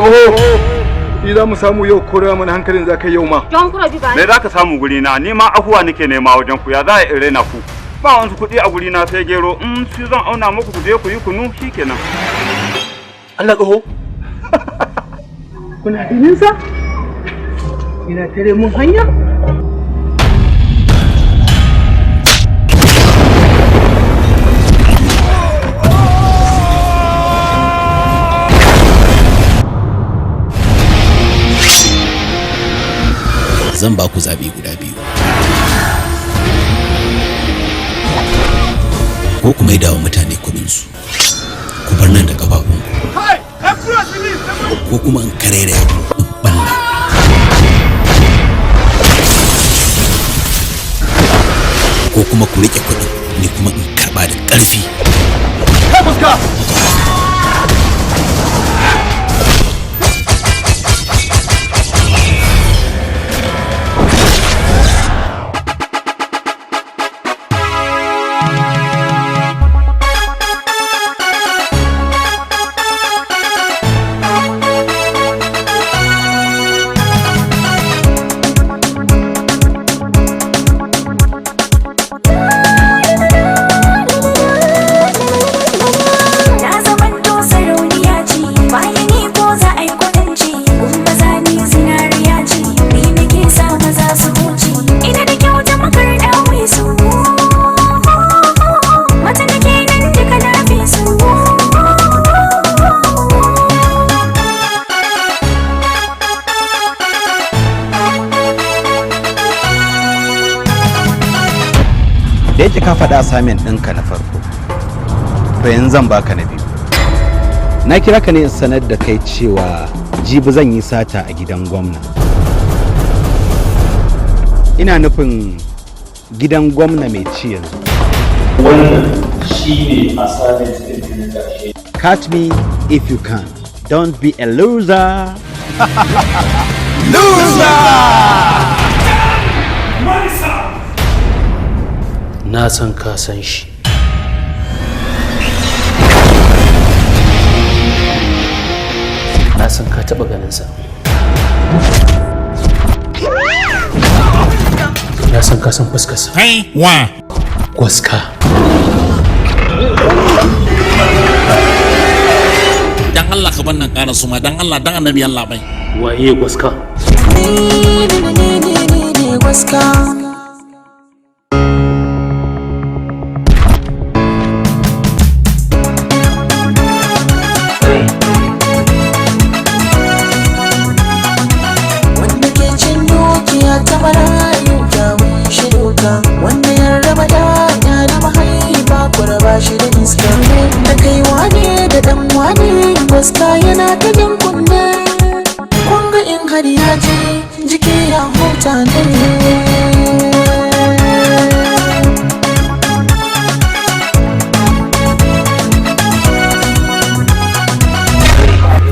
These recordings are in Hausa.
Tsoho, ni za mu samu yau ko mana hankalin za ka yau ma. Don kura bi ba. Me za ka samu guri na? Ni ma afuwa nake nema wajen ku, ya za a irena ku. Ba wasu kuɗi a guri na sai gero, in su zan auna muku ku je ku yi kunu shikenan. Allah tsoho. Kuna ganin sa? Ina tare mun hanya? Zan ba ku zaɓi guda biyu. Ko ku maida wa mutane kuɗinsu, ku bar nan da ƙafafunku. Ko kuma in karere ku in ɓalla. Ko kuma ku riƙe kuɗin, ni kuma in karɓa da ƙarfi. Kai fuska! Da yake ka faɗa assignment ɗinka na farko, to yanzu zan baka na biyu. Na kira ka ne in sanar da kai cewa jibi zan yi sata a gidan gwamna. Ina nufin gidan gwamna mai ci yanzu. Wannan shine assignment ɗin na ƙarshe. Catch me if you can. Don't be a loser. Loser! Na san ka san shi. Na san ka taɓa ganinsa. Na san ka san fuskarsa. Kai wa? Gwaska. Dan Allah ka bannan ƙara suma, dan Allah dan annabi Allah bai. Waye gwaska? Ni ne ni ne ni ne gwaska. Wanda ke cin dukiya ta marayu kyawun shi doka, wanda ya raba ɗaya da mahaifa ku raba shi da iska. Da kai wane da ɗan wane gwaska yana ta jan kunne. Kun ga in har ya je jiki ya huta ne.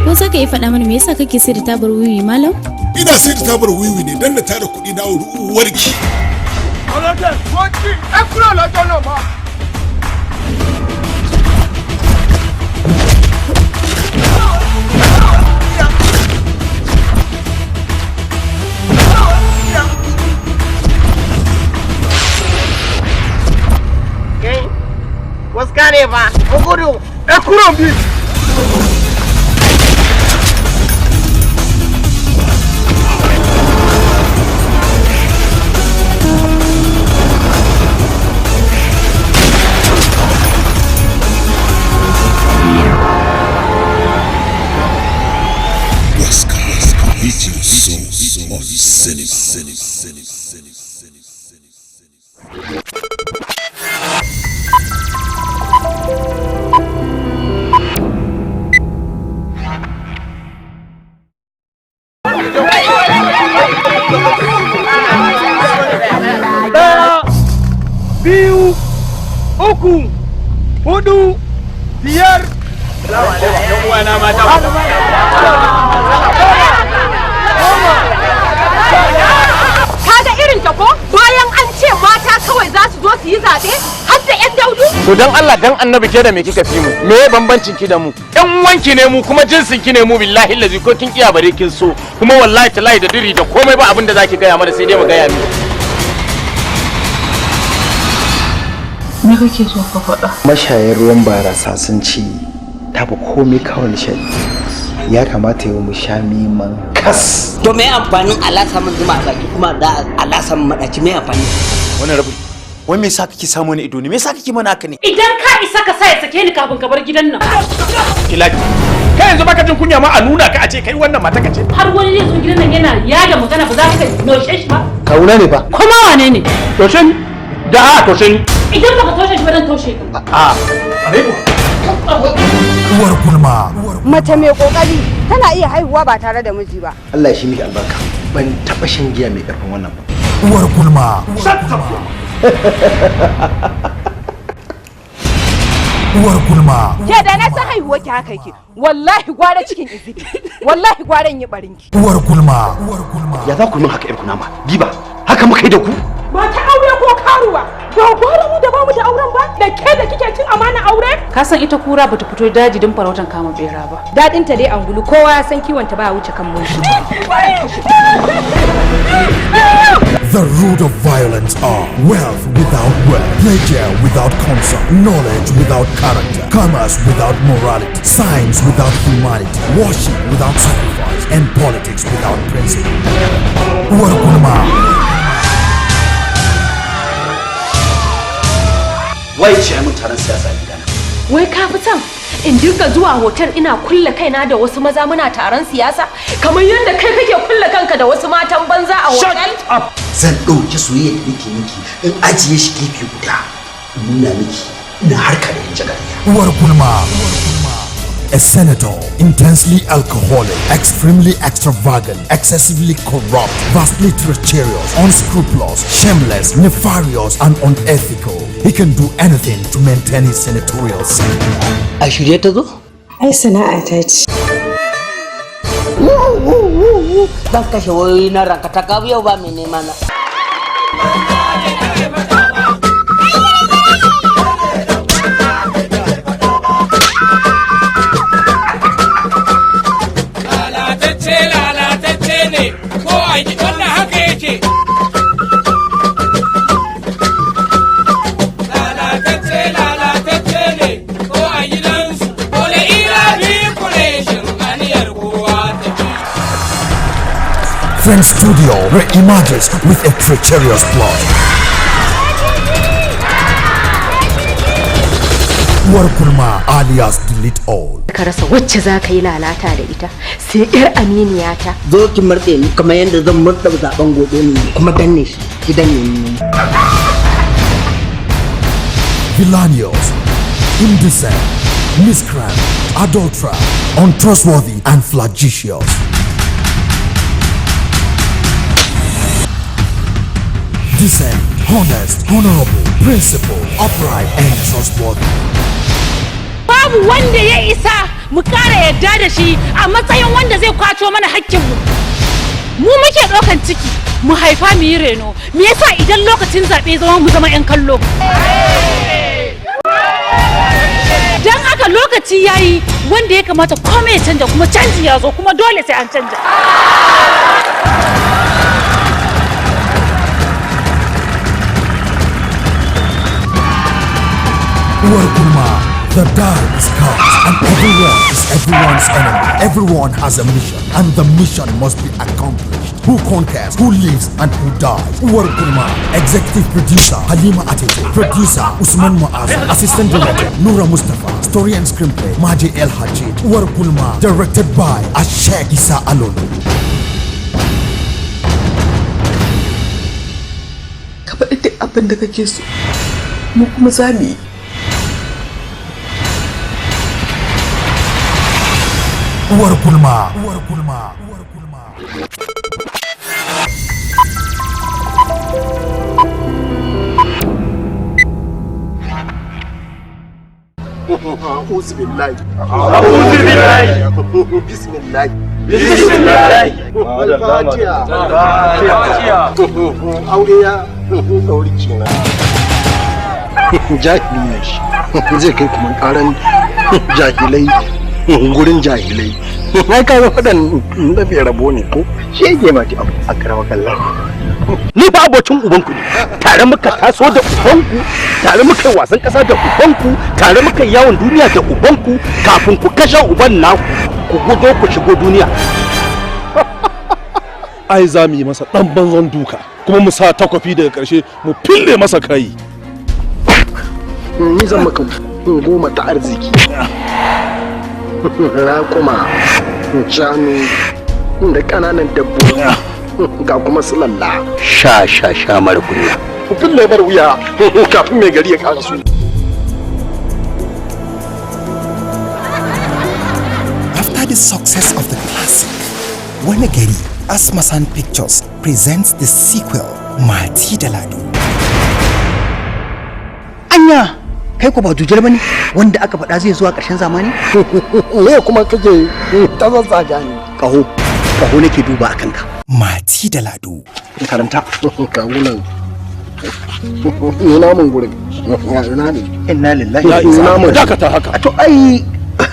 Ko za ka iya faɗa mana me yasa kake sayar da tabar wiwi malam? Ina sayar da tabar wiwi ne don na tara kuɗi na auri uwarki. Ọlọ́dẹ, wọ́n jí ẹ kúrò lọ́jọ́ náà mọ́. Kai, waska ne ba, mu gudu. Ẹ kúrò bí. Gwaska, beating soul of cinema. Ɗaya, biyu, uku, hudu, biyar. Kaga irin ta ko? Bayan an ce mata kawai za su zo su yi zaɓe, har da 'yan daudu? To dan Allah dan Annabi, ke da me kika fi mu? Me bambancin ki da mu? Ɗan wanki ne mu, kuma jinsin ki ne mu. Billahi lazi, ko kin kiya bare kin so. Kuma wallahi tallahi, da diri da komai, ba abin da zaki gaya mana, sai dai mu gaya miki. Me kake so ka faɗa? Mashayan ruwan barasa sun ce tafi komai kawo nishaɗi. Ya kamata yau mu sha miman kas. To me amfanin alasa min zuma a baki, kuma da alasa min madaci, me amfani? Wannan rabu, wai me yasa kake samu wani ido ne? Me yasa kake mana haka ne? Idan ka isa, ka sa ya sake ni kafin ka bar gidan nan. Kilaki, kai yanzu baka jin kunya ma a nuna ka a ce kai wannan mata ka ce? Har wani zai zo gidan nan yana yada magana, ba za ka noshe shi ba? Kawuna ne fa. Kuma wane ne? Toshe ni da a toshe ni. Idan baka toshe shi ba, dan toshe ka. A. Uwar Gulma. Mace mai kokari tana iya haihuwa ba tare da miji ba. Allah ya shi miki albarka. Ban taɓa shan giya mai ƙarfin wannan ba. Uwar Gulma. Uwar Gulma. Ke da na san haihuwa ki haka yake. Wallahi gwara cikin izibi. Wallahi gwara in yi barin ki. Uwar Gulma. Ya za ku yi min haka, yar kunama? Diba haka muka yi da ku. Mata aure ko karuwa, ba gwara mu da bamu da auren ba, da ke da kike cin amana aure. Ka san ita kura bata fito daji don farautan kama bera ba. Dadin ta dai angulu, kowa ya san kiwon ta baya wuce kan mulki. The root of violence are wealth without wealth, pleasure without concern, knowledge without character, commerce without morality, science without humanity, worship without sacrifice, and politics without principle. Uwar Gulma. Wai ce mun taron siyasa a gidana? Wai ka fi son in dinga zuwa hotel ina kulle kaina da wasu maza muna taron siyasa, kamar yadda kai kake kulle kanka da wasu matan banza a hotel? Zan ɗauki soyayya da nake miki in ajiye shi gefe guda, in nuna miki ina harka da yan jagaliya. Uwar Gulma. A senator, intensely alcoholic, extremely extravagant, excessively corrupt, vastly treacherous, unscrupulous, shameless, nefarious, and unethical. He can do anything to maintain his senatorial seat. A shirye ta zo? Ai sana'a ta ce. Zan kashe wayoyi na ranka ta yau, ba mai nema na. Lalatacce lalatacce ne, ko a wannan haka yake. Lalatacce lalatacce ne, ko a gidansu dole ira bi kureshin aniyar kowa ta bi. Friend Studio re-emerges with a treacherous plot. Uwar Gulma, alias Delete All. Ka rasa wacce za ka yi lalata da ita sai yar aminiyata. Zo ki murɗe ni kamar yadda zan murɗe zaben gobe ne, kuma danne shi ki danne ni. Villainous, indecent, miscreant, adulterer, untrustworthy, and flagitious. Decent, honest, honorable, principled, upright, and trustworthy. Babu wanda ya isa mu ƙara yarda da shi a matsayin wanda zai kwato mana hakkinmu. Mu muke ɗaukan ciki mu haifa, mu yi reno. Me yasa idan lokacin zaɓe zama mu zama 'yan kallo? Don haka lokaci yayi wanda ya kamata komai ya canja, kuma canji ya zo, kuma dole sai an canja. Uwar Gulma. The die is cast and everyone is everyone's enemy. Everyone has a mission and the mission must be accomplished. Who conquers, who lives and who dies. Uwar Gulma. Executive producer Halima Atete. Producer Usman Muaz. Assistant director Nura Mustafa. Story and screenplay Maji El Hajid. Uwar Gulma. Directed by Ashek Isa Alolo. Ka faɗi duk abin da kake so. Mu kuma za mu yi. Uwar Gulma. Uwar Gulma. Uwar Gulma. A'udhu billahi. A'udhu billahi. Bismillah. Bismillah. Fatiha. Fatiha. Aure ya ɗauri kenan. Jahili ne shi, zai kai kuma karan jahilai gurin jahilai. Ai ka ga fadan da bai rabo ne ko shege ma abu a karama kallon. Ni ba abocin ubanku ne, tare muka taso da ubanku, tare muka yi wasan kasa da ubanku, tare muka yi yawon duniya da ubanku, kafin ku kashe uban naku ku gudo ku shigo duniya. Ai za mu yi masa dan banzan duka kuma mu sa takwafi daga karshe mu fille masa kai. Ni zan maka goma ta arziki, raƙuma, shanu da ƙananan dabbobi, ga kuma su lalla. Sha sha sha mara kunya. Ku fille bar wuya kafin mai gari ya ƙara su. After the success of the classic Wani Gari, Asmasan Pictures presents the sequel, Mati da Lado. Anya, kai ko ba jujjal bane wanda aka faɗa zai zuwa ƙarshen zamani? Me kuma kake ta zazzaga ni? Kaho, kaho nake duba a kanka. Mati da Lado. Karanta. Kawunan. Nuna mun gurin. Ina ne? Inna lillahi. Nuna mun. Dakata haka. To ai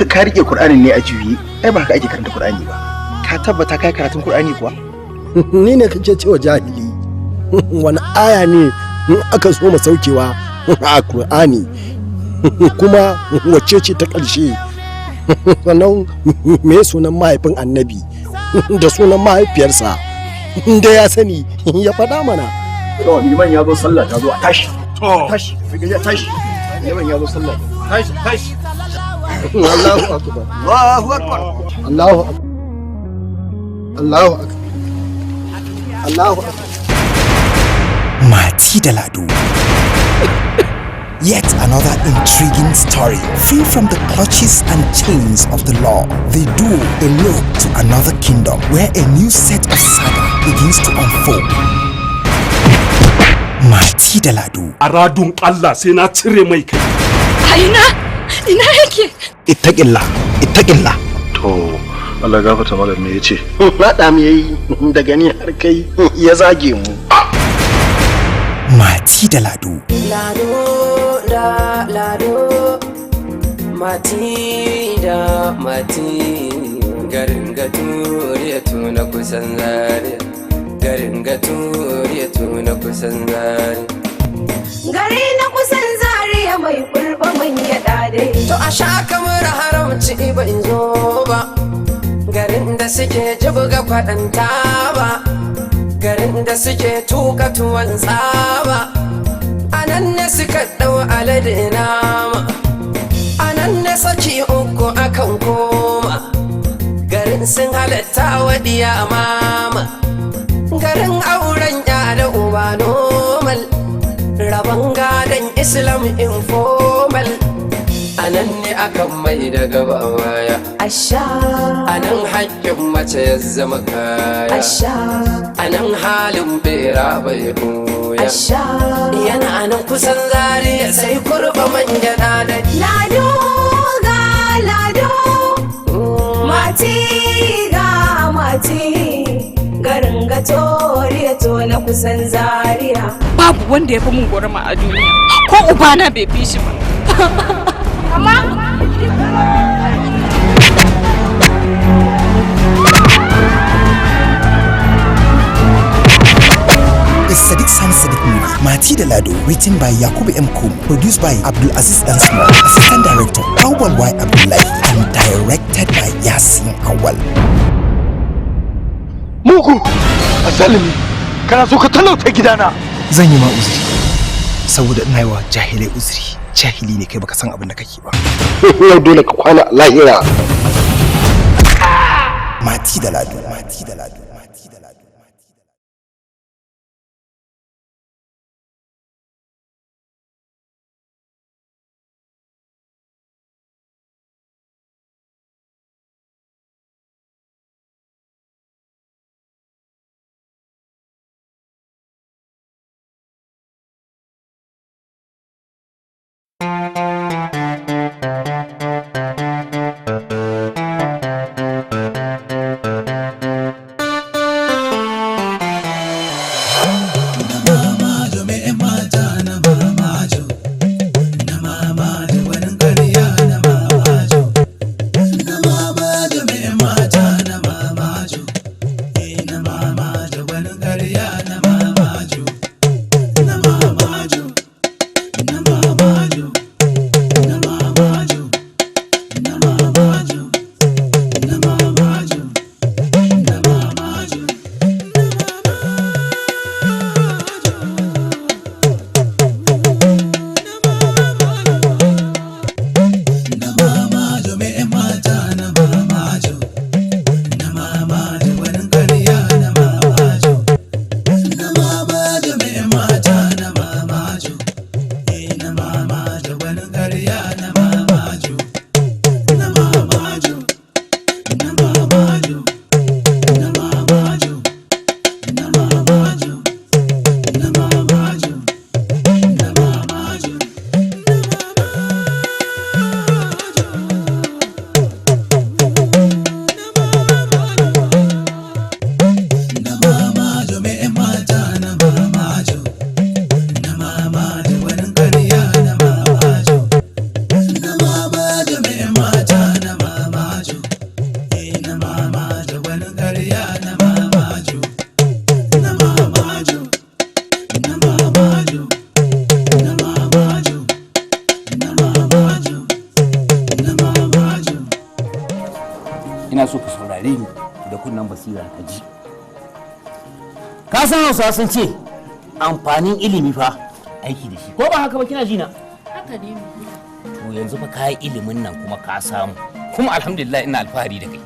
ka rike Qur'anin ne a juyi. Ai ba haka ake karanta Qur'ani ba. Ka tabbata kai karatun Qur'ani kuwa? Ni ne kake cewa jahili. Wani aya ne in aka so mu saukewa a Qur'ani, kuma wacce ce ta ƙarshe, sannan me sunan mahaifin annabi da sunan mahaifiyarsa, da ya sani ya faɗa mana. To liman ya zo, sallah ta zo, a tashi. Tashi, mai tashi. Liman ya zo sallah. Tashi, tashi. Allahu akbar. Allahu akbar. Allahu akbar. Allahu akbar. Allahu akbar. Mati da Lado. Yet another intriguing story. Free from the clutches and chains of the law, they do elope to another kingdom where a new set of saga begins to unfold. Mati da Lado. A radun Allah sai na cire mai kai. A ina? Ina yake? Ittaqillah, ittaqillah. To Allah gafarta malam, me yace? Faɗa mu yayi daga ni har kai, ya zage mu. Mati da Lado. Lado da Lado, mati da mati, garin gaturiya tuna kusan Zaria, garin gaturiya tuna kusan Zaria. Gari na kusan Zaria mai kurba man gyaɗa dai. To a sha kamar haramci ban zo ba, garin da suke jibga kwaɗanta ba, garin da suke tuka tuwon tsaba, a nan ne suka ɗau alade nama, a nan ne saki uku akan koma, garin sun halatta wa mama, garin auren ya da uba normal, rabon gadon Islam informal, a nan ne akan mai da gaba baya. Asha. A nan haƙƙin mace ya zama kaya. Asha. A nan halin bera bai boya. Asha. Yana nan kusan Zariya sai kurba man gyaɗa da Lado ga Lado, mati ga mati, garin gatoriya to na kusan Zaria. Babu wanda ya fi mun gwarma a duniya, ko ubana bai fi shi ba. Amma A Sadiq San Sadiq movie, Mati da Lado, written by Yakubu M. Kumo, produced by Abdul Aziz Dan Small, assistant director Awal Y. Abdullahi, and directed by Yasin Awal. Mugu! Azalimi! Kana so ka talauta gidana! Zan yi ma uzuri saboda ina yi wa jahilai uzuri. Jahili ne kai, baka san abin da kake ba. Yau dole ka kwana a lahira. Mati da Lado. Mati da Lado. Mati da Lado. basira ka ji. Ka san Hausawa sun ce amfanin ilimi fa aiki da shi, ko ba haka ba kina ji na? Haka ne. To yanzu fa ka yi ilimin nan kuma ka samu, kuma alhamdulillah ina alfahari da kai.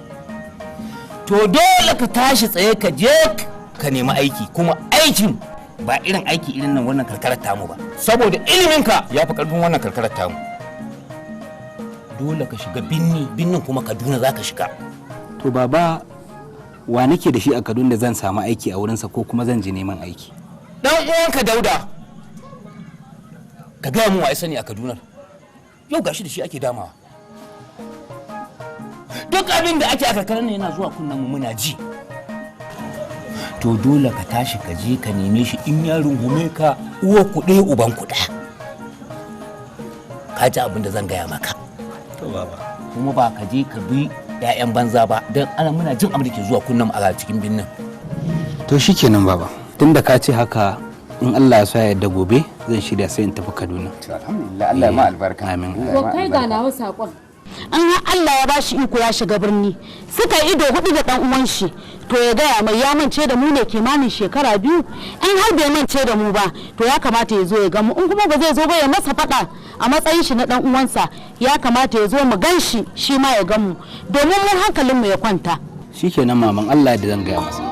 To dole ka tashi tsaye ka je ka nemi aiki, kuma aikin ba irin aiki irin nan wannan karkarar tamu ba, saboda iliminka ya fi karfin wannan karkarar tamu. Dole ka shiga binni, binnin kuma Kaduna za ka shiga. To baba, wa nake da shi a Kaduna da zan samu aiki a wurinsa ko kuma zan je neman aiki? Dan uwanka Dauda, ka gaya mun wa sani a Kaduna. Yau gashi da shi ake damawa. Duk abin da ake a karkarar nan yana zuwa kunnen mu muna ji. To dole ka tashi ka je ka neme shi, in ya rungume ka uwa ku ɗaya uban ku ɗaya. Ka ji abin da zan gaya maka. To baba, kuma ba ka je ka bi 'ya'yan banza ba, don ana muna jin abin da ke zuwa kunnen mu a cikin binnin. To shikenan baba, tunda ka ce haka, in Allah ya so ya yarda gobe zan shirya sai in tafi Kaduna. To alhamdulillah, Allah ya ma albarka. Amin. To kai ga nawa sakon. An har Allah ya bashi iko ya shiga birni, suka ido hudu da dan uwan shi, to ya gaya mai ya mance da mu ne kimanin shekara 2. In har bai mance da mu ba, to ya kamata ya zo ya gamu. In kuma ba zai zo ba, ya masa fada a matsayin shi na dan uwansa, ya kamata ya zo mu gan shi, shi ma ya gamu, domin mun hankalin mu ya kwanta. Shikenan maman, Allah da zan gaya masa.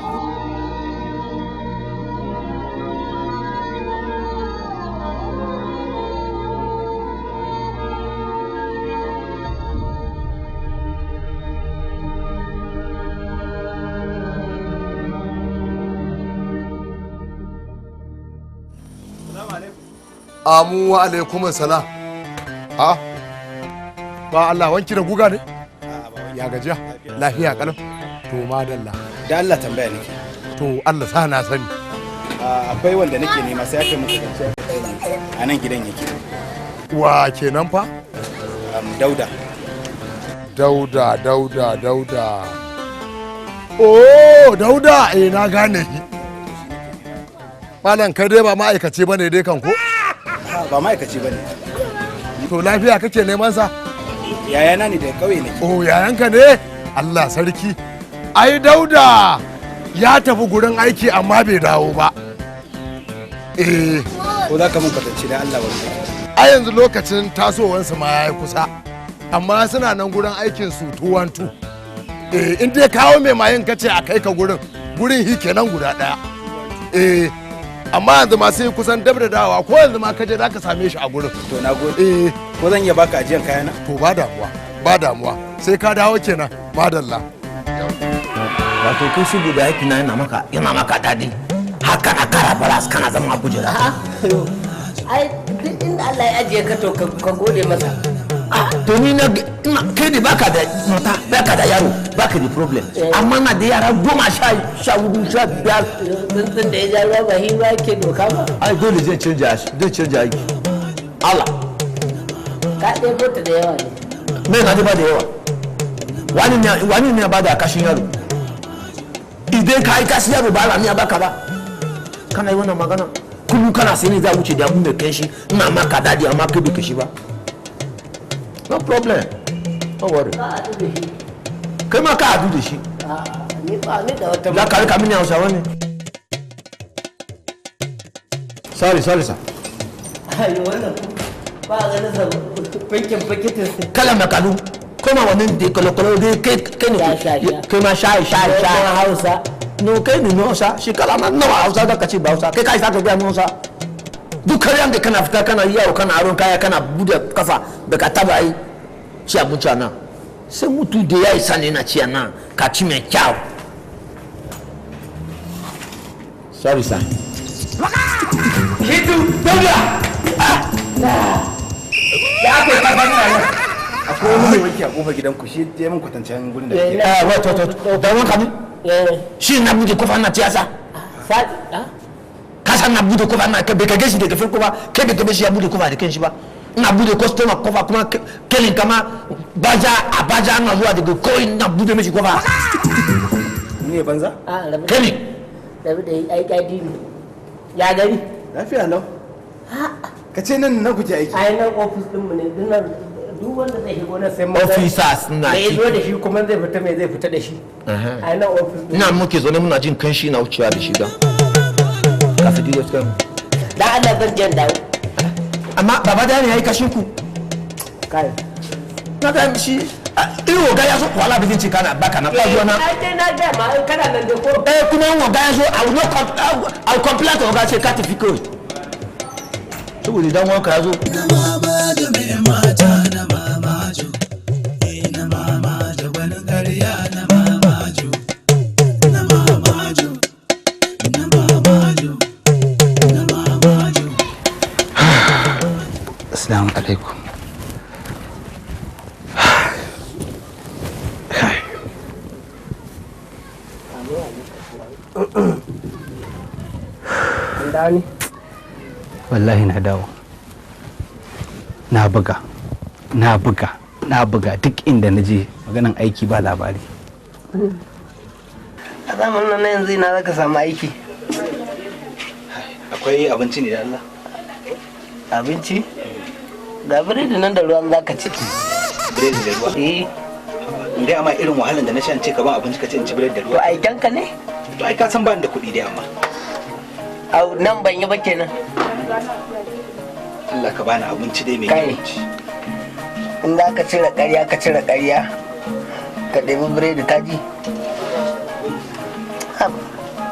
Amu wa alaikum salam. Ha? Ba Allah wanki da guga ne? Ya gajiya? Lafiya kalau. To madalla. Da Allah tambaya nake. To Allah sa na sani. Akwai wanda nake nema sai aka muka zance a nan gidan yake. Wa kenan fa? Dauda. Dauda, Dauda, Dauda. Oh, Dauda, eh na gane shi. Malam kai dai ba ma'aikaci bane dai kan ko? Ba ma'aikaci bane. To lafiya kake neman sa? Yayana ne daga kauye nake. Oh, yayanka ne? Allah sarki. Ai Dauda ya tafi gurin aiki amma bai dawo ba. Eh. Ko za ka mun kwatance da Allah wani? A yanzu lokacin tasowansu ma ya yi kusa. Amma suna nan gurin aikin su 212. Eh, in dai kawo mai mayin kace a kai ka gurin, gurin hi kenan guda daya. Eh. Amma yanzu ma sai kusan dab da dawa, ko yanzu ma kaje zaka same shi a gurin. To na gode. Eh, ko zan iya baka ajiyan kayana? To ba damuwa, ba damuwa. Sai ka dawo kenan, madalla. Wato kai shigo da yaki na yana maka dadi. Haka na kara baras kana zama a kujera. Ai duk inda Allah ya ajiye ka to ka gode masa. To ni na kai da baka da mata, baka da yaro, baka da problem. Amma na da yara 10, 14, 15. Tsuntsun da ya ja ruwa ba shi ba ke doka ba. Ai dole zai canja shi, zai canja aiki. Allah. Ka ɗebo ta da yawa ne. Me na ba da yawa? Wani ne ba da kashin yaro? Idan ka yi kashin yaro ba Allah ne ya baka ba. Kana yi wannan magana? Kullum kana sai ne za wuce da mu mai kai shi, ina maka dadi amma kai bai kashi ba. No problem. Don't worry. Kai ma ka hadu da shi. Ni ba ni da wata. Za ka rika mini Hausawa ne. Sorry, sorry sir. Ayo wannan ba ganin sa fakin fakitin. Kala makalu. Koma wannan da kolokolo dai kai kai ne. Kai ma sha sha sha. Hausa. No kai ne Hausa. Shekara na nawa Hausa da ka ce ba Hausa. Kai ka isa ka ga mu Hausa. Duk karyan da kana fita kana yawo kana aron kaya kana bude kafa da ka taba yi ci abinci a nan sai mutu da ya isa ne na ci a nan ka ci mai kyau. Sorry sir. Hidu Dauda! Da aka yi kafa nuna nan. Akwai wani mai wanki a kofar gidanku shi ya min kwatancen gurin da kake. Wato wato da wanka ne? Shi na bude kofa na tiyasa. Kasa na bude kofa na bai ka gashi daga farko ba, kai bai ka shi ya bude kofa da kanshi ba. Ina bude customer kofa kuma kelin kama baja a baja ana zuwa daga kawai ina bude mishi kofa. Ni ne banza? Kelin. Rabu da ai kadi ne. Ya gari? Lafiya lau. Ka ce nan nan kuke aiki? Ai nan ofis din mu ne, din nan Duk wanda zai shigo na sai mun Officers na me ciki. zo da shi kuma zai fita, me zai fita da shi a nan office din. Ina muke zaune muna jin kanshi na wucewa da shiga. Kafin duk wasu kan. Dan Allah, zan je in dawo. Amma baba da ne yayi kashin ku. Kai. Na ga shi in oga ya zo wala bizin ce kana baka na zuwa na. Ai dai na ga ma in kana nan da ko. Eh, kuma in oga ya zo, I will not I will complain to oga ce ka tafi kawai. Saboda idan wanka ya zo. Mamajo mai mata na mamajo, na mamajo wani ƙarya na mamajo, na mamajo, na mamajo, na mamajo. Assalamu alaikum. An dawo ne? Wallahi na dawo. Na buga, na buga, na buga, duk inda na je maganan aiki ba labari. A zamanin nan na yanzu ina zaka samu aiki? Akwai abinci ne da Allah? Abinci? Ga biredi nan da ruwan zaka ci. Biredi da ruwa? Eh. Dai amma irin wahalan da na sha, in ce ka ban abinci ka ce in ci biredi da ruwa. To aiken ka ne? To ai ka san ba ni da kuɗi dai amma. Au, nan ban yi ba kenan. Allah ka bani abinci dai mai Kai. In za ka cire ƙarya, ka cire ƙarya. Ka ɗebi biredi ka ji. Haba,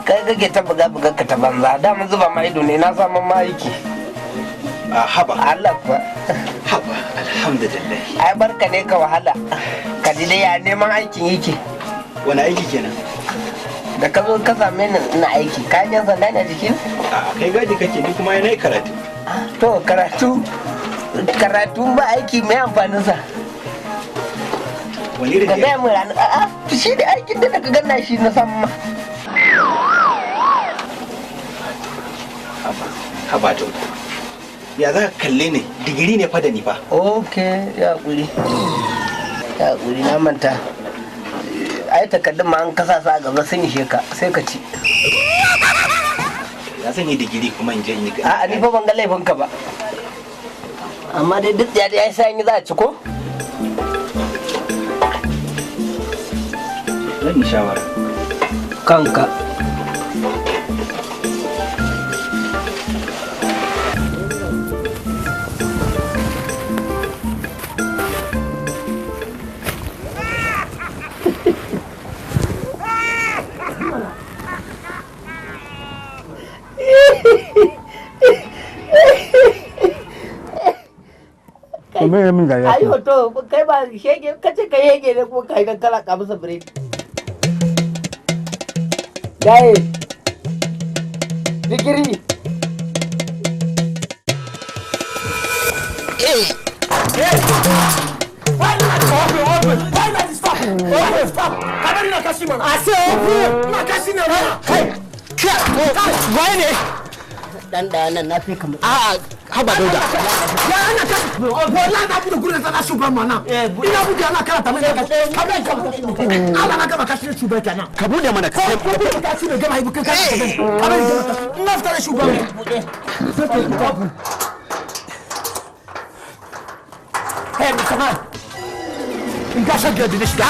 kai kake ta buga buga ka ta banza, da mun zuba ma ido ne na samun ma aiki. A haba. Allah kuwa. Haba, alhamdulillah. Ai barka ne ka wahala. Ka ji dai ya neman aikin yake. Wani aiki kenan? Da ka zo ka same ni ina aiki, kayan yan sanda ne a jikin? A kai gadi kake, ni kuma yana karatu. To karatu, karatu ba aiki mai amfanin sa? Wani irin Ka gaya min ranar, a'a shi da aikin da ka ganna shi na san ma. Haba Dauda. Ya za ka kalle ni? Digiri ne fa da ni fa. Ok, ya hakuri. Ya hakuri, na manta. Ai takardun ma an kasa su a gaba sun ishe ka, sai ka ci. Ya zan yi digiri kuma in je in yi A'a, ni fa ban ga laifinka ba. Amma dai duk ya dai sai an yi za a ci ko? Zan yi shawara. Kanka. To me min dariya? Ai hoto kai ba shege kace kai shege ne ko kai kan kala ka masa biredi. Gaye. Digiri. Why not open, open? Why not stop? Open, stop. Kamar ina kashi mana. I say open. Ina kashi ne mana. Kai. Kai. Why ne? Dan da nan na fi kamar. A'a, haba Dauda. Ya ana kashi. Wallahi na bude gurin sana shugaban mana. Ina bude ana karata mai kashi. Kamar ka. Allah na gama kashi shugaban kenan. Ka bude mana ka. Ko bude kashi ne gama ibu kai kashi. Kamar ina fita da shugaban. Bude. Hey, Mr. Man. In ka shan gadi na shiga.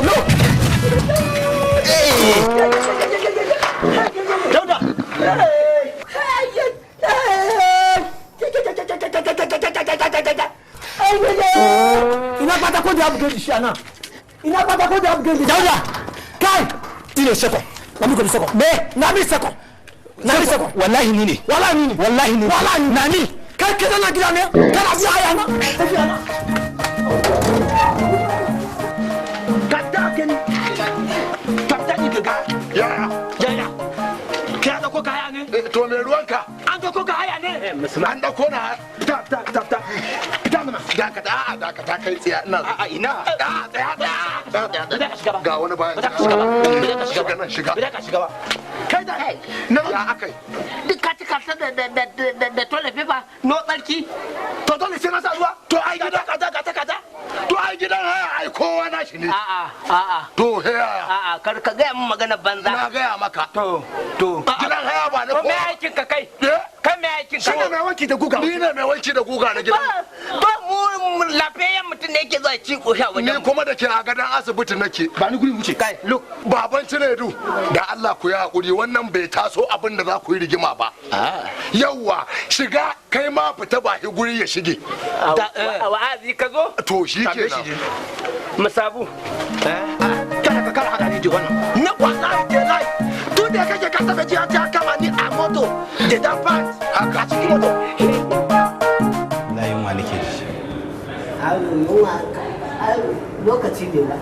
No. Dauda. Ina katako da abu gani shi ana. Ina katako da abu gani. Dauda. Kai. Ni ne seko. Na mi ko seko. Me? Na mi seko. Na mi seko. Wallahi ni ne. Wallahi ni ne. Wallahi ni ne. Wallahi ni. Na ni. Kai ka zana gida ne? Kana biya haya na? Tafiya na. Ka ta gani. Ka ta ni ga. Ya. Ya ya. Ka dauko kaya ne? To me ruwanka? An dauko kaya ne? An dauko na. Fita, fita, fita, fita. Fita mana. Dakata, a'a dakata, kai tsaya ina. A'a ina. A'a tsaya, tsaya. Tsaya. Ga wani bayan. Ba za ka shiga ba. Ba za ka shiga ba. Shiga nan, shiga. Ba za ka shiga ba. Kai da Na ya akai. Duk ka cika ta da da da da toilet paper no tsarki. To dole sai na sa ruwa. To ai gidan kaza kaza kaza. To ai gidan haya ai kowa na shi ne. A'a a'a. To haya. A'a, kar ka gaya min magana banza. Na gaya maka. To. Gidan haya ba na To kowa. me aikin ka kai? Kai me aikin ka. Shine mai wanki da guga. Ni ne mai wanki da guga na gidan. Ba mu lafiyayyen mutum ne yake zuwa ci ko sha wajen. Ni kuma da ke a gadon asibiti nake. Ba ni guri wuce. Kai look. Baban Cinedu da Allah ku yi hakuri wannan bai taso abin da za ku yi rigima ba. Yawwa shiga kai ma fita ba shi guri ya shige. Wa'azi ka zo? To shi kenan. Musabu. Kada ka kara haka ni ji wannan. Ni wallahi ke lai. Tun da kake ka taɓa ji an ce an kama ni a moto da dan pant a cikin moto. Na yunwa nake ji. Ayo yunwa ayo lokaci ne ba.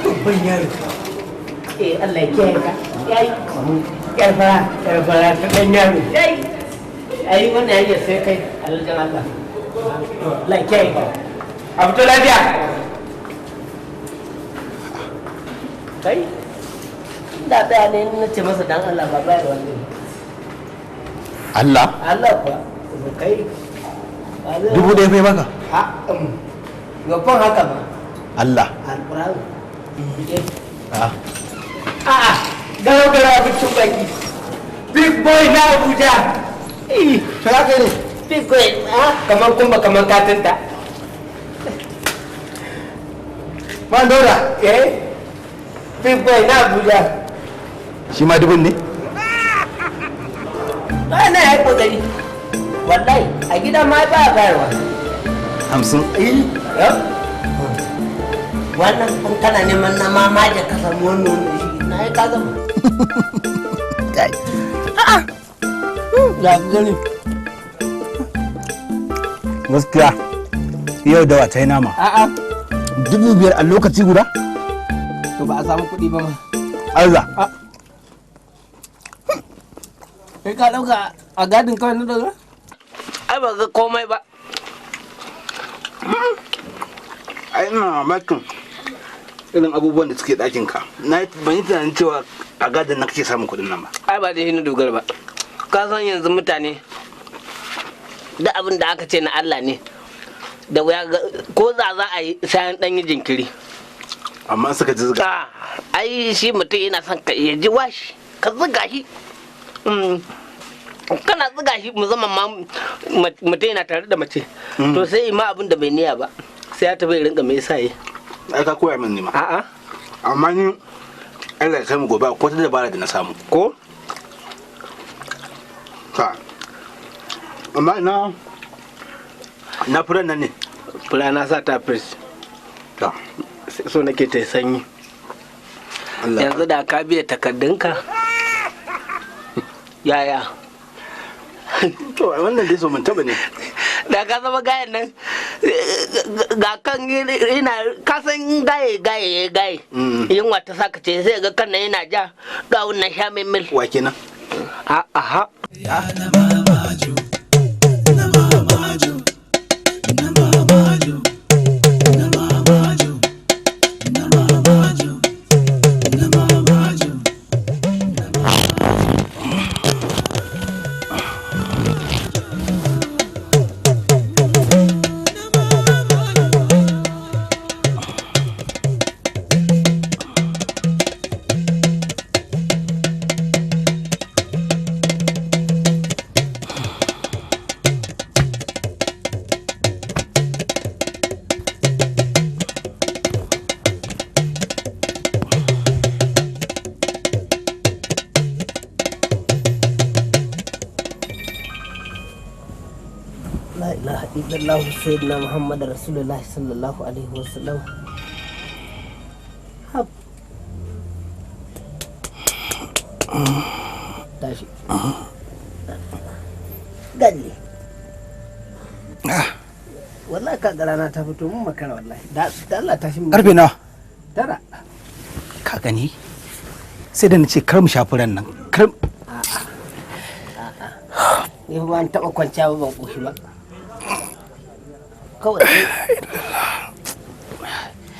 Babban yaro. Eh Allah ya kiyaye ka. Yayi. Yar fara, yar fara ta dan yaro. Yayi. Ai wannan yake sai kai aljan Allah. Allah ya kiyaye ka. A fito lafiya. Kai. Da tsaya ne na ce masa dan Allah ba bayar wannan. Allah? Allah kuwa. Kai. 1000 fai baka? Ha. Gaban haka ba. Allah. Alƙur'ani. A'a. A'a, garau garau abincin baki. Big boy na Abuja. Eh, to ya kai ne. Big boy, ah, kamar kumba kamar katinta. Man Dauda. Eh? Big boy na Abuja. Shi ma dubun ne? Ba na yi kokari. Wallahi, a gida ma ba bayarwa. 50. Eh, wannan in kana neman na mama da ka samu wannan shi na yi ka gama. Kai. A'a. Ya gani. Gaskiya yau dawa ta yi nama. A'a. 5000 a lokaci guda? To ba a samu kuɗi ba ma. Allah. Kai ka ɗauka a gadin kawai na dogara? Ai ba ga komai ba. Ai ina mamakin irin abubuwan da suke ɗakin ka. Na ban yi tunanin cewa a gadin na kake samun kuɗin nan ba. Ai ba da shi na dogara ba. Ka san yanzu mutane da abin da aka ce na Allah ne da wuya ko za a yi sai an ɗan yi jinkiri. Amma suka ji zuga. Ai shi mutum yana son ka ya ji washi ka zuga shi. Kana zuga shi musamman ma mutum yana tare da mace. To sai ma abin da bai niyya ba. Sai ya tafi rinka me yasa yi. Ai ka koya min ne ma. A'a. Amma ni Allah ya kai mu gobe ko ta dabara da na samu. Ko? Ka. Amma na furan nan ne. Fura na sa ta fris. Ta. So nake ta sanyi. Yanzu da ka biya takardunka. Yaya? To wannan dai so mun taba ne. Da ka zama gayan nan ga kan ina ka san gaye gaye gaye. Yunwa ta saka ce sai ga kan nan yana ja ga wannan sha mai mil. Wa kenan? A aha. Na mamajo. Na mamajo. Na mamajo. Na mamajo. Na mamajo. Na mamajo. La ilaha illallah sayyidina Muhammad Rasulullah sallallahu alaihi wasallam. Hab. Tashi. Galle. Wallahi ka ga rana ta fito mun makara wallahi. Da Allah tashi mu. Karfe nawa? 9. Ka gani? Sai da na ce kar mu shafi ran nan. Kar Ni ba an taɓa kwanciya ba ban ƙoshi ba. Kawai.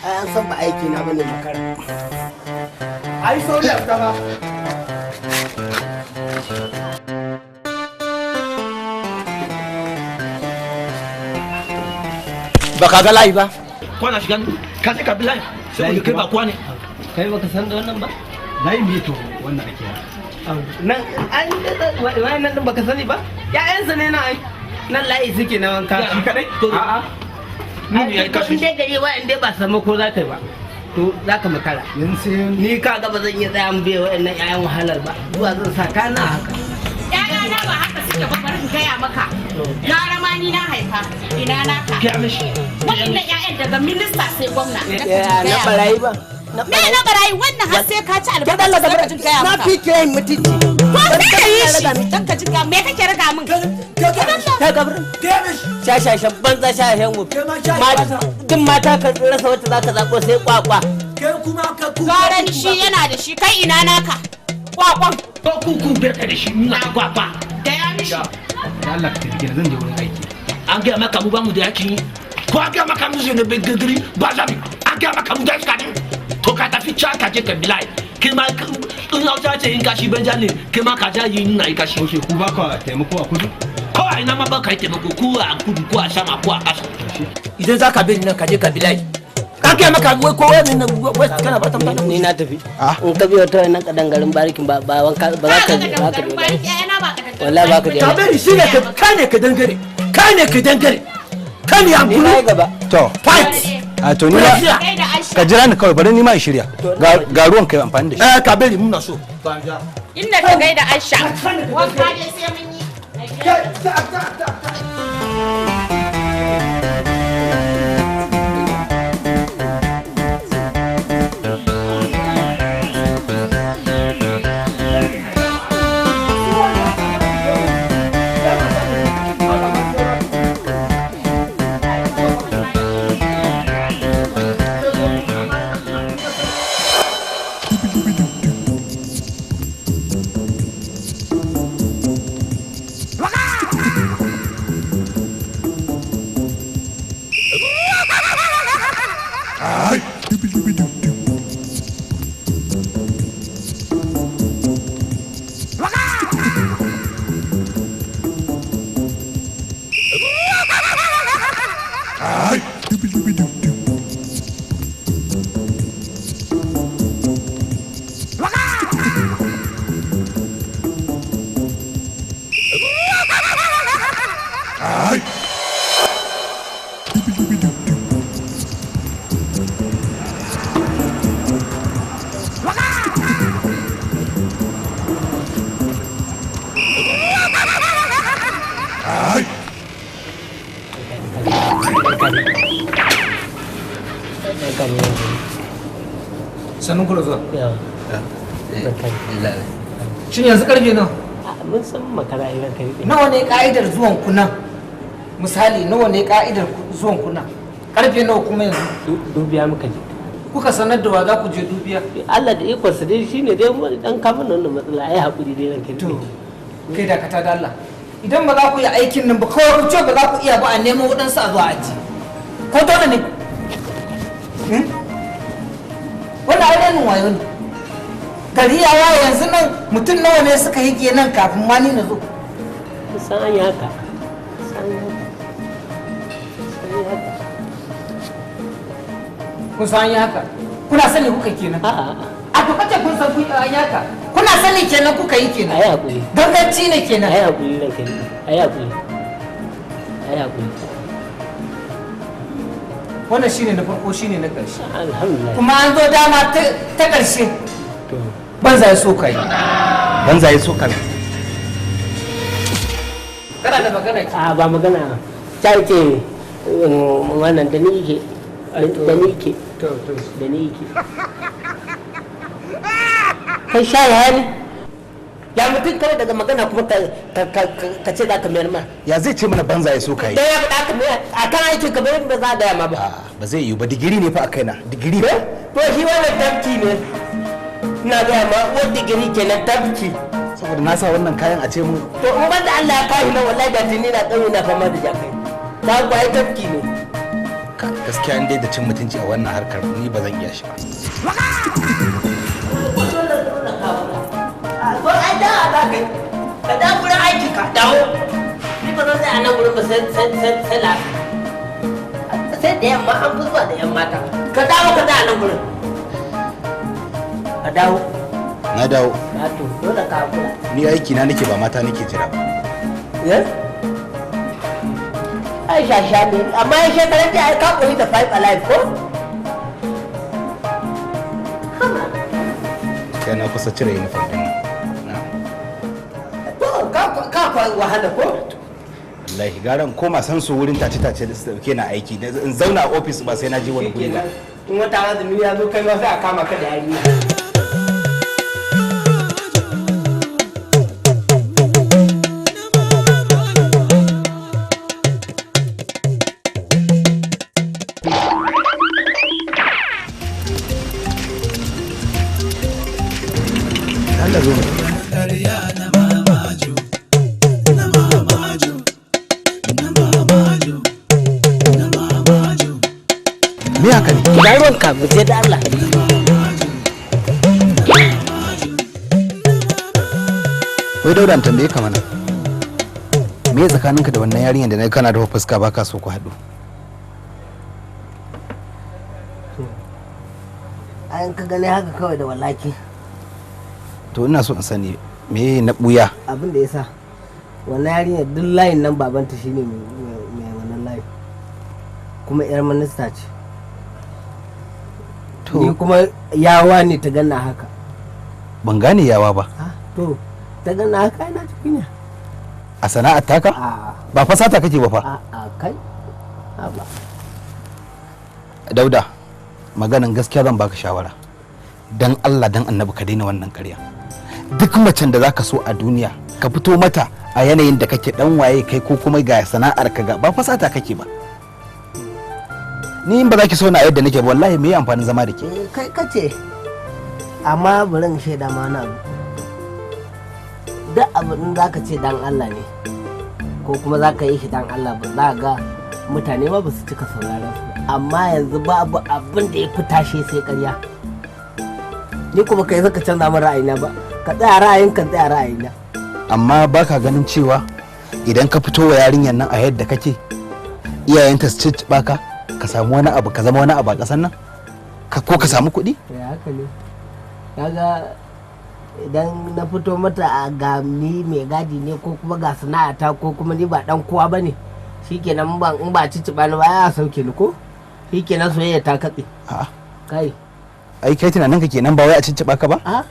Ai an san ba aiki na bane makara. Ai sauri a fita fa. Ba ka ga layi ba? Kwana shiga ka sai ka bi layi. Saboda kai ba kuwa ne. Kai baka san da wannan ba? Layi me to wannan ake nan an wannan din baka sani ba? Ƴaƴansa ne na ai. Nan layi suke na wanka. Shi kadai? A'a. Ni ne ya kashe shi. Dai gari wa'in dai ba samu ko za ka yi ba. To za ka makara. Ni ka ga ba zan iya tsaya mu biya wa'annan ƴaƴan wahalar ba. Zuwa zan sa kana haka. Ƴaƴana ba haka suke ba, bari in gaya maka. Gara ma ni na haifa, ina naka. Waɗannan ƴaƴan daga minista sai gwamna. Na barayi ba. Me na barayi wannan har sai ka ci albarka sai ka jin gaya maka. Na fi kiran mutunci. Ko sai ka yi shi dan ka jin me kake raga min? Ta gabrin. Shashashan banza shashashan gobe. Duk mata ka rasa wacce za ka zaɓo sai kwakwa. Kai kuma ka ku. Garan shi yana da shi, kai ina naka. Kwakwan. Ko ku barka da shi muna kwakwa. Gaya mishi. Da Allah ka tafi zan je wurin aiki. An gaya maka mu ba mu da yakin yi. Ko an gaya maka mu zai ne gigiri ba za mu. An gaya maka mu da iska ne. To ka tafi can ka je ka bilai. Kai ma in hausa ce in kashi banza ne kai ma ka ja yi ina yi kashi. Ok, ku ba ka taimako a kudu? Ko a ina ma ba ka yi taimako ko a kudu ko a sama ko a ƙasa. Idan za ka bi nan ka je ka bilai. An gaya maka wai ko wai nan wai kana ba ta Ni na tafi. In ka biyo ta wannan kadangarin barikin ba ba wanka ba za ka ba ka wallahi ba ka je. Ka bari shi ne ka ne ka dangare. Ka ne ka dangare. Ka ne an Ni na gaba. To. Fight. A to ni ma ka jira ni kawai bari ni ma in shirya. Ga ruwan kai amfani da shi. Eh ka bari muna so. Inda ka gaida Aisha. Wanka dai sai mun yi. Sannun ku da zuwa. Shin yanzu karfe nawa? Mun san makara ai ranka ne. Nawa ne ka'idar zuwan ku nan? Misali nawa ne ka'idar zuwan ku nan? Karfe nawa kuma yanzu? Dubiya muka je. Kuka sanar da wa za ku je dubiya? Allah da ikonsa dai shine dai mu dan kafin wannan matsala ai hakuri dai ranka ne. To kai dakata da Allah. Idan ba za ku yi aikin nan ba kawai ku ce ba za ku iya ba a nemo waɗansu a zuwa aji. Ko dole ne? Wannan ai rainin wayo ne. Gari ya waye yanzu nan mutum nawa ne suka yi kenan kafin ma ni na zo. San an yi haka. San yi haka. San yi haka. Kun san an yi haka? Kuna sani kuka kenan? A'a. A to kace kun san kun an yi haka. Kuna sani kenan kuka yi kenan. Ai hakuri. Ganganci ne kenan. Ai hakuri ranka ne. Ai hakuri. Ai hakuri. Wannan shine na farko shine na ƙarshe. Alhamdulillah. Kuma an zo dama ta ƙarshe. Banza ya so kai. Banza ya so kai. Kana da magana ki? A ba magana. Ta ce wannan da ni ke. Da ni ke. Da ni ke. Kai sha ya ne? Ya mutum kawai daga magana kuma ka ce za ka mayar ma. Ya zai ce mana banza ya so kai. Da ya faɗa ka mayar a kan aikin ka mayar ba za a gaya ma ba. Ba zai yiwu ba, digiri ne fa a kaina. Digiri fa. To shi wannan tafki ne. Ina gaya ma uwar digiri kenan tafki. Saboda na sa wannan kayan a ce mun. To in banda Allah ya kawo nan wallahi da tuni na ƙauye na fama da jakai. Ta ku ai tafki ne. Gaskiya in dai da cin mutunci a wannan harkar ni ba zan iya shi ba. Ko ai da za ka yi. Ka dawo gurin aikin ka dawo. Ni ba zan tsaya a nan gurin ba sai sai sai sai la. Sai Da yamma an fi zuwa da yan mata. Ka dawo ka da nan gurin. Ka dawo. Na dawo. Na to dole ka hakura. Ni aiki na nake ba mata nake jira ba. Yes? Ai shasha ne, amma ya shekaran jiya ai ka koyi da Five Alive ko? Kai na kusa cire uniform din nan. To ka kwa wahala ko? Wallahi garan koma san su wurin tace tace da su dauke na aiki in zauna a office ba sai na je wani guri ba. In wata azumi ya zo kai ma sai a kama ka da yarinya. Allah zo mu. Me haka ne? Ina ruwanka mu je da Allah. Wai Dauda in tambaye ka mana. Me tsakaninka da wannan yarinyar da na kana da fuska baka so ku haɗu? An ka gani haka kawai da walaki. To ina so in sani me na buya? Abin da ya sa wannan yarinyar duk layin nan babanta shine mai wannan layin. Kuma 'yar minista ce. Ni kuma yawa ne ta ganna haka. Ban gane yawa ba. To ta ganna haka ina ci kunya. A sana'ar taka? Ba fa sata kake ba fa. A kai. Ba. Dauda, maganan gaskiya zan baka shawara. Dan Allah dan Annabi ka daina wannan ƙarya. Duk macen da zaka so a duniya, ka fito mata a yanayin da kake dan waye kai ko kuma ga sana'ar ka ga ba fa sata kake ba. Ni in ba za ki so na yadda nake ba wallahi me amfanin zama da ke? Kai kace. Amma bari in shaida ma wani abu. Duk abu in zaka ce dan Allah ne ko kuma zaka yi shi dan Allah ba za ga mutane ma ba su cika sauraron su ba. Amma yanzu babu abin da ya fi tashe sai ƙarya. Ni kuma kai zaka canza min ra'ayina ba. Ka tsaya ra'ayin ka tsaya ra'ayina. Amma baka ganin cewa idan ka fito wa yarinyar nan a yadda kake iyayenta su cicciɓa ka ka samu wani abu ka zama wani abu a ƙasar nan ko ka samu kuɗi? Ya haka ne. Kaga idan na fito mata a ga ni mai gadi ne ko kuma ga sana'ata ko kuma ni ba dan kowa bane shikenan ban in ba cicciɓa ni ba ya sauke ni ko shikenan soyayya ta katse. A'a. Kai. Ai kai tunanin ka kenan ba wai a cicciɓa ka ba? A